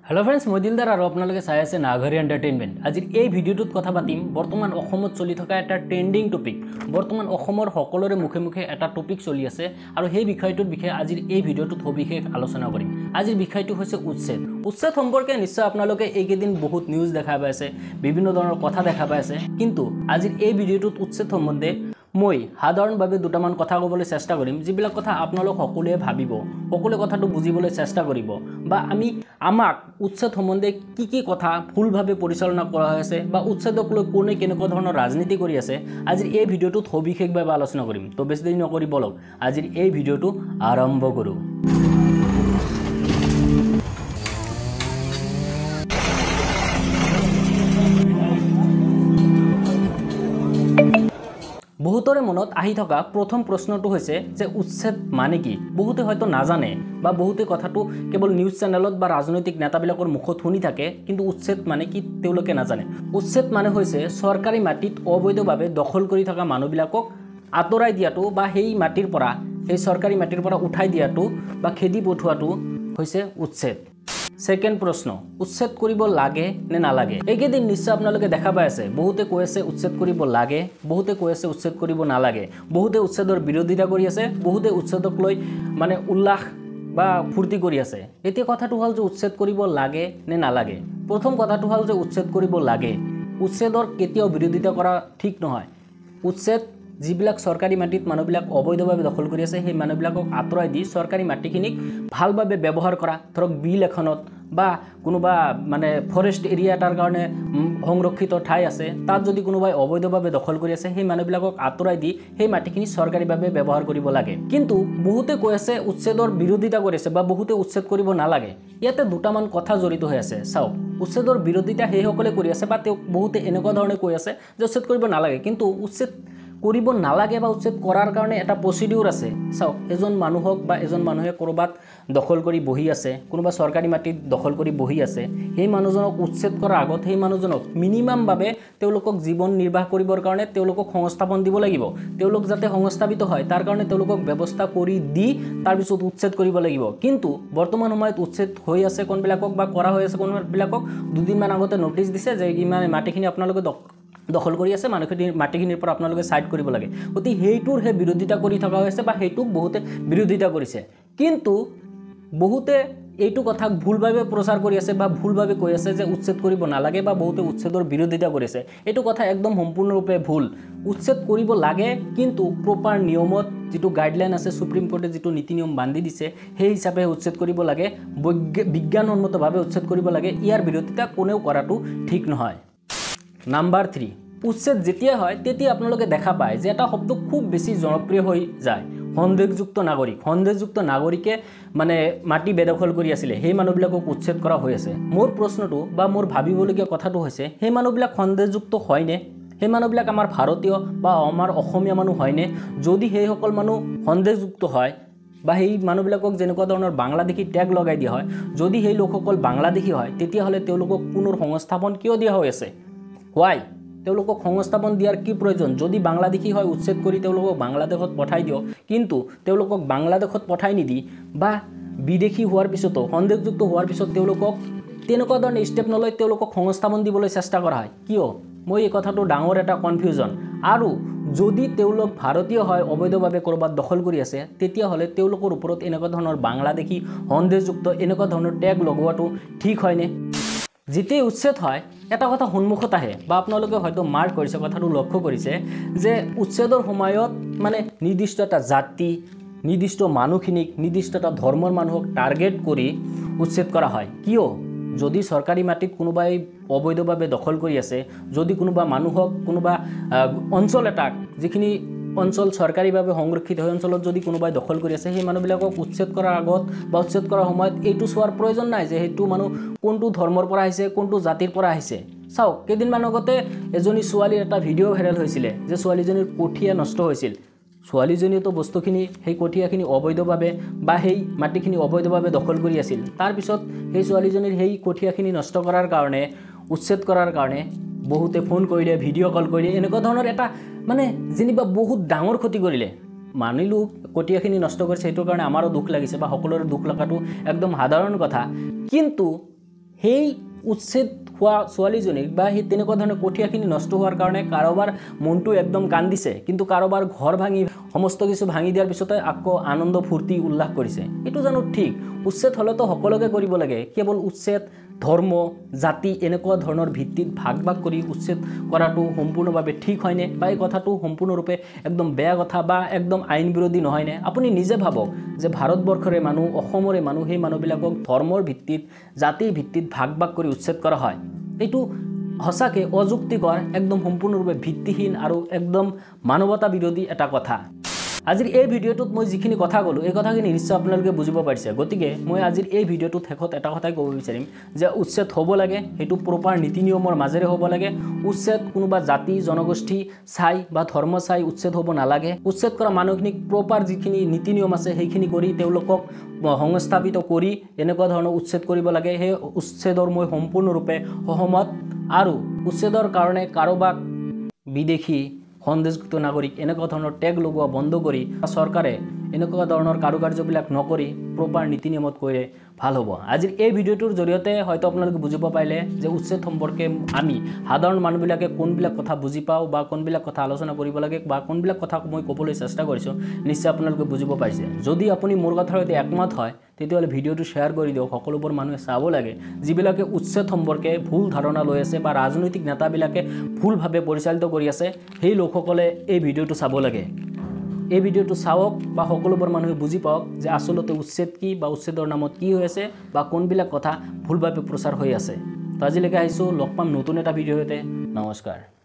Hello' friends, মই দিলদাৰ আৰু আপোনালোকে চাই আছে নাঘৰী এণ্টাৰটেইনমেণ্ট। আজিৰ এই ভিডিঅ'টোত কথা পাতিম বৰ্তমান অসমত চলি থকা এটা ট্ৰেণ্ডিং টপিক। বৰ্তমান অসমৰ সকলোৰে মুখে মুখে এটা টপিক চলি আছে আৰু সেই বিষয়টোৰ বিষয়ে আজিৰ এই ভিডিঅ'টোত সবিশেষ আলোচনা কৰিম। আজিৰ বিষয়টো হৈছে উচ্ছেদ। উচ্ছেদ সম্পৰ্কে নিশ্চয় আপোনালোকে এইকেইদিন বহুত নিউজ দেখা পাইছে, বিভিন্ন ধৰণৰ কথা দেখা পাইছে, কিন্তু আজিৰ এই ভিডিঅ'টোত উচ্ছেদ সম্বন্ধে মই সাধাৰণভাৱে দুটামান কথা ক'বলৈ চেষ্টা কৰিম, যিবিলাক কথা আপোনালোক সকলোৱে ভাবিব, সকলোৱে কথাটো বুজিবলৈ চেষ্টা কৰিব, বা আমি আমাক উচ্ছেদ সম্বন্ধে কি কি কথা ভুলভাৱে পৰিচালনা কৰা হৈছে বা উচ্ছেদক লৈ কোনে কেনেকুৱা ধৰণৰ ৰাজনীতি কৰি আছে, আজিৰ এই ভিডিঅ'টোত সবিশেষভাৱে আলোচনা কৰিম। তো বেছি দেৰি নকৰি বলক আজিৰ এই ভিডিঅ'টো আৰম্ভ কৰোঁ। বহুতৰে মনত আহি থকা প্ৰথম প্ৰশ্নটো হৈছে যে উচ্ছেদ মানে কি? বহুতে হয়তো নাজানে বা বহুতে কথাটো কেৱল নিউজ চেনেলত বা ৰাজনৈতিক নেতাবিলাকৰ মুখত শুনি থাকে, কিন্তু উচ্ছেদ মানে কি তেওঁলোকে নাজানে। উচ্ছেদ মানে হৈছে চৰকাৰী মাটিত অবৈধভাৱে দখল কৰি থকা মানুহবিলাকক আঁতৰাই দিয়াটো বা সেই মাটিৰ পৰা, সেই চৰকাৰী মাটিৰ পৰা উঠাই দিয়াটো বা খেদি পঠোৱাটো হৈছে উচ্ছেদ। ছেকেণ্ড প্ৰশ্ন, উচ্ছেদ কৰিব লাগে নে নালাগে? এইকেইদিন নিশ্চয় আপোনালোকে দেখা পাই আছে, বহুতে কৈ আছে উচ্ছেদ কৰিব লাগে, বহুতে কৈ আছে উচ্ছেদ কৰিব নালাগে, বহুতে উচ্ছেদৰ বিৰোধিতা কৰি আছে, বহুতে উচ্ছেদক লৈ মানে উল্লাস বা ফূৰ্তি কৰি আছে। এতিয়া কথাটো হ'ল যে উচ্ছেদ কৰিব লাগে নে নালাগে? প্ৰথম কথাটো হ'ল যে উচ্ছেদ কৰিব লাগে। উচ্ছেদৰ কেতিয়াও বিৰোধিতা কৰা ঠিক নহয়। উচ্ছেদ যিবিলাক চৰকাৰী মাটিত মানুহবিলাক অবৈধভাৱে দখল কৰি আছে, সেই মানুহবিলাকক আঁতৰাই দি চৰকাৰী মাটিখিনিক ভালভাৱে ব্যৱহাৰ কৰা, ধৰক বিল এখনত বা কোনোবা মানে ফৰেষ্ট এৰিয়া এটাৰ কাৰণে সংৰক্ষিত ঠাই আছে, তাত যদি কোনোবাই অবৈধভাৱে দখল কৰি আছে, সেই মানুহবিলাকক আঁতৰাই দি সেই মাটিখিনি চৰকাৰীভাৱে ব্যৱহাৰ কৰিব লাগে। কিন্তু বহুতে কৈ আছে উচ্ছেদৰ বিৰোধিতা কৰিছে বা বহুতে উচ্ছেদ কৰিব নালাগে। ইয়াতে দুটামান কথা জড়িত হৈ আছে। চাওক, উচ্ছেদৰ বিৰোধিতা সেইসকলে কৰি আছে বা তেওঁক বহুতে এনেকুৱা ধৰণে কৈ আছে যে উচ্ছেদ কৰিব নালাগে, কিন্তু উচ্ছেদ কৰিব নালাগে বা উচ্ছেদ কৰাৰ কাৰণে এটা প্ৰচিডিউৰ আছে। চাওক, এজন মানুহক বা এজন মানুহে ক'ৰবাত দখল কৰি বহি আছে, কোনোবা চৰকাৰী মাটিত দখল কৰি বহি আছে, সেই মানুহজনক উচ্ছেদ কৰাৰ আগত সেই মানুহজনক মিনিমামভাৱে তেওঁলোকক জীৱন নিৰ্বাহ কৰিবৰ কাৰণে তেওঁলোকক সংস্থাপন দিব লাগিব। তেওঁলোক যাতে সংস্থাপিত হয় তাৰ কাৰণে তেওঁলোকক ব্যৱস্থা কৰি দি তাৰপিছত উচ্ছেদ কৰিব লাগিব। কিন্তু বৰ্তমান সময়ত উচ্ছেদ হৈ আছে কোনবিলাকক বা কৰা হৈ আছে কোনবিলাকক, দুদিনমান আগতে ন'টিছ দিছে যে ইমান মাটিখিনি আপোনালোকে দখল কৰি আছে, মানুহখিনি মাটিখিনিৰ পৰা আপোনালোকে ছাইড কৰিব লাগে। গতিকে সেইটোৰহে বিৰোধিতা কৰি থকা হৈছে বা সেইটোক বহুতে বিৰোধিতা কৰিছে। কিন্তু বহুতে এইটো কথাক ভুলভাৱে প্ৰচাৰ কৰি আছে বা ভুলভাৱে কৈ আছে যে উচ্ছেদ কৰিব নালাগে বা বহুতে উচ্ছেদৰ বিৰোধিতা কৰিছে। এইটো কথা একদম সম্পূৰ্ণৰূপে ভুল। উচ্ছেদ কৰিব লাগে, কিন্তু প্ৰপাৰ নিয়মত যিটো গাইডলাইন আছে, সুপ্ৰিম কোৰ্টে যিটো নীতি নিয়ম বান্ধি দিছে সেই হিচাপে উচ্ছেদ কৰিব লাগে, বিজ্ঞানসন্মতভাৱে উচ্ছেদ কৰিব লাগে। ইয়াৰ বিৰোধিতা কোনেও কৰাটো ঠিক নহয়। নাম্বাৰ 3, উচ্ছেদ যেতিয়া হয় তেতিয়া আপোনালোকে দেখা পায় যে এটা শব্দ খুব বেছি জনপ্ৰিয় হৈ যায়, সন্দেহযুক্ত নাগৰিক। সন্দেহযুক্ত নাগৰিকে মানে মাটি বেদখল কৰি আছিলে, সেই মানুহবিলাকক উচ্ছেদ কৰা হৈ আছে। মোৰ প্ৰশ্নটো বা মোৰ ভাবিবলগীয়া কথাটো হৈছে, সেই মানুহবিলাক সন্দেহযুক্ত হয়নে? সেই মানুহবিলাক আমাৰ ভাৰতীয় বা আমাৰ অসমীয়া মানুহ হয়নে? যদি সেইসকল মানুহ সন্দেহযুক্ত হয় বা সেই মানুহবিলাকক যেনেকুৱা ধৰণৰ বাংলাদেশী টেগ লগাই দিয়া হয়, যদি সেই লোকসকল বাংলাদেশী হয় তেতিয়াহ'লে তেওঁলোকক পুনৰ সংস্থাপন কিয় দিয়া হৈ আছে? হোৱাই? তেওঁলোকক সংস্থাপন দিয়াৰ কি প্ৰয়োজন? যদি বাংলাদেশী হয় উচ্ছেদ কৰি তেওঁলোকক বাংলাদেশত পঠাই দিয়ক, কিন্তু তেওঁলোকক বাংলাদেশত পঠাই নিদি বা বিদেশী হোৱাৰ পিছতো, সন্দেহযুক্ত হোৱাৰ পিছত তেওঁলোকক তেনেকুৱা ধৰণৰ ষ্টেপ নলৈ তেওঁলোকক সংস্থাপন দিবলৈ চেষ্টা কৰা হয় কিয়? মই এই কথাটো ডাঙৰ এটা কনফিউজন। আৰু যদি তেওঁলোক ভাৰতীয় হয়, অবৈধভাৱে ক'ৰবাত দখল কৰি আছে, তেতিয়াহ'লে তেওঁলোকৰ ওপৰত এনেকুৱা ধৰণৰ বাংলাদেশী সন্দেহযুক্ত এনেকুৱা ধৰণৰ টেগ লগোৱাটো ঠিক হয়নে? যেতিয়া উচ্ছেদ হয় এটা কথা সন্মুখত আহে বা আপোনালোকে হয়তো মাৰ্ক কৰিছে, কথাটো লক্ষ্য কৰিছে যে উচ্ছেদৰ সময়ত মানে নিৰ্দিষ্ট এটা জাতি, নিৰ্দিষ্ট মানুহখিনিক, নিৰ্দিষ্ট এটা ধৰ্মৰ মানুহক টাৰ্গেট কৰি উচ্ছেদ কৰা হয়। কিয়? যদি চৰকাৰী মাটিত কোনোবাই অবৈধভাৱে দখল কৰি আছে, যদি কোনোবা মানুহক, কোনোবা অঞ্চল এটাক, যিখিনি অঞ্চল চৰকাৰীভাৱে সংৰক্ষিত সেই অঞ্চলত যদি কোনোবাই দখল কৰি আছে, সেই মানুহবিলাকক উচ্ছেদ কৰাৰ আগত বা উচ্ছেদ কৰাৰ সময়ত এইটো চোৱাৰ প্ৰয়োজন নাই যে সেইটো মানুহ কোনটো ধৰ্মৰ পৰা আহিছে, কোনটো জাতিৰ পৰা আহিছে। চাওক, কেইদিনমান আগতে এজনী ছোৱালীৰ এটা ভিডিঅ' ভাইৰেল হৈছিলে যে ছোৱালীজনীৰ কঠীয়া নষ্ট হৈছিল। ছোৱালীজনীয়েতো বস্তুখিনি, সেই কঠীয়াখিনি অবৈধভাৱে বা সেই মাটিখিনি অবৈধভাৱে দখল কৰি আছিল। তাৰপিছত সেই ছোৱালীজনীৰ সেই কঠীয়াখিনি নষ্ট কৰাৰ কাৰণে, উচ্ছেদ কৰাৰ কাৰণে বহুতে ফোন কৰিলে, ভিডিঅ' কল কৰিলে, এনেকুৱা ধৰণৰ এটা মানে যেনিবা বহুত ডাঙৰ ক্ষতি কৰিলে। মানিলোঁ কঠীয়াখিনি নষ্ট কৰিছে, সেইটোৰ কাৰণে আমাৰো দুখ লাগিছে বা সকলোৰে দুখ লগাটো একদম সাধাৰণ কথা, কিন্তু সেই উচ্ছেদ হোৱা ছোৱালীজনীক বা সেই তেনেকুৱা ধৰণৰ কঠীয়াখিনি নষ্ট হোৱাৰ কাৰণে কাৰোবাৰ মনটো একদম কান্দিছে, কিন্তু কাৰোবাৰ ঘৰ ভাঙি সমস্ত কিছু ভাঙি দিয়াৰ পিছতে আকৌ আনন্দ ফূৰ্তি উল্লাস কৰিছে। এইটো জানো ঠিক? উচ্ছেদ হ'লেতো সকলোকে কৰিব লাগে, কেৱল উচ্ছেদ ধৰ্ম জাতি এনেকুৱা ধৰণৰ ভিত্তিত ভাগ ভাগ কৰি উচ্ছেদ কৰাটো সম্পূৰ্ণভাৱে ঠিক হয়নে? বা এই কথাটো সম্পূৰ্ণৰূপে একদম বেয়া কথা বা একদম আইন বিৰোধী নহয়নে? আপুনি নিজে ভাবক যে ভাৰতবৰ্ষৰে মানুহ, অসমৰে মানুহ, সেই মানুহবিলাকক ধৰ্মৰ ভিত্তিত জাতিৰ ভিত্তিত ভাগ ভাগ কৰি উচ্ছেদ কৰা হয়। এইটো সঁচাকৈ অযুক্তিকৰ, একদম সম্পূৰ্ণৰূপে ভিত্তিহীন আৰু একদম মানৱতা বিৰোধী এটা কথা। আজিৰ এই ভিডিঅ'টোত মই যিখিনি কথা ক'লোঁ, এই কথাখিনি নিশ্চয় আপোনালোকে বুজিব পাৰিছে। গতিকে মই আজিৰ এই ভিডিঅ'টোত শেষত এটা কথাই ক'ব বিচাৰিম যে উচ্ছেদ হ'ব লাগে, সেইটো প্ৰপাৰ নীতি নিয়মৰ মাজেৰে হ'ব লাগে। উচ্ছেদ কোনোবা জাতি জনগোষ্ঠী চাই বা ধৰ্ম চাই উচ্ছেদ হ'ব নালাগে। উচ্ছেদ কৰা মানুহখিনিক প্ৰপাৰ যিখিনি নীতি নিয়ম আছে সেইখিনি কৰি তেওঁলোকক সংস্থাপিত কৰি এনেকুৱা ধৰণৰ উচ্ছেদ কৰিব লাগে। সেই উচ্ছেদৰ মই সম্পূৰ্ণৰূপে সহমত। আৰু উচ্ছেদৰ কাৰণে কাৰোবাক বিদেশী সন্দেহযুক্ত নাগৰিক এনেকুৱা ধৰণৰ টেগ লগোৱা বন্ধ কৰি চৰকাৰে এনেকুৱা ধৰণৰ কাৰুকাৰ্যবিলাক নকৰি প্ৰপাৰ নীতি নিয়মত কৰিলে ভাল হ'ব। আজিৰ এই ভিডিঅ'টোৰ জৰিয়তে হয়তো আপোনালোকে বুজিব পাৰিলে যে উচ্ছেদ সম্পৰ্কে আমি সাধাৰণ মানুহবিলাকে কোনবিলাক কথা বুজি পাওঁ বা কোনবিলাক কথা আলোচনা কৰিব লাগে বা কোনবিলাক কথা মই ক'বলৈ চেষ্টা কৰিছোঁ, নিশ্চয় আপোনালোকে বুজিব পাৰিছে। যদি আপুনি মোৰ কথাৰ সৈতে একমত হয় তেতিয়াহ'লে ভিডিঅ'টো শ্বেয়াৰ কৰি দিয়ক, সকলোবোৰ মানুহে চাব লাগে। যিবিলাকে উচ্ছেদ সম্পৰ্কে ভুল ধাৰণা লৈ আছে বা ৰাজনৈতিক নেতাবিলাকে ভুলভাৱে পৰিচালিত কৰি আছে, সেই লোকসকলে এই ভিডিঅ'টো চাব লাগে। এই ভিডিঅ'টো চাওক বা সকলোবোৰ মানুহে বুজি পাওক যে আচলতে উচ্ছেদ কি বা উচ্ছেদৰ নামত কি হৈ আছে বা কোনবিলাক কথা ভুলভাৱে প্ৰচাৰ হৈ আছে। তো আজিলৈকে আহিছোঁ, লগ পাম নতুন এটা ভিডিঅ'ৰ সৈতে। নমস্কাৰ।